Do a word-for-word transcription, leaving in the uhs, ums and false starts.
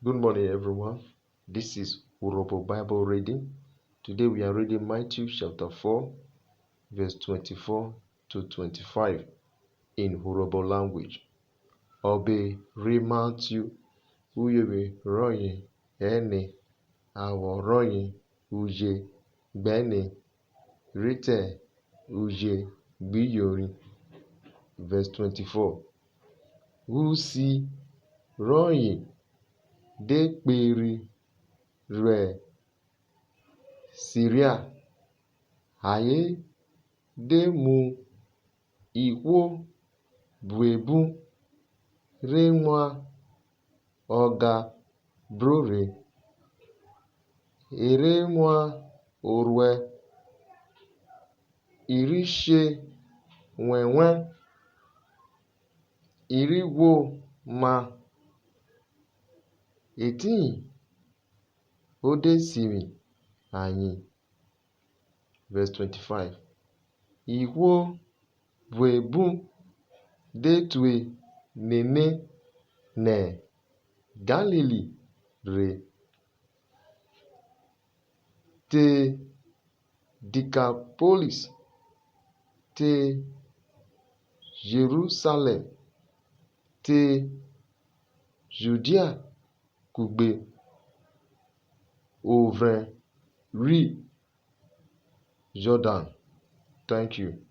Good morning, everyone. This is Urhobo Bible Reading. Today we are reading Matthew chapter four, verse twenty-four to twenty-five in Urhobo language. Ọbe ri Matthew, uyovwi rọye ẹne, awọ rọye uje gbẹne rhi te uje gbiyori. Verse twenty-four. Usi rọye de kperi rẹ Siria, ayen de mu ihwo buebun re wan ọga bro rhe, e re wan orhuẹ, i ri she wẹnwẹn, i ri ghwoma, etiyin o de sivwi ayen. Verse twenty-five. Ihwo buebun de tue nene nẹ Galili rhe, te Dikapolis, te Jerusalẹm, te Judia kugbe ovrẹn ri Jọdan. Thank you.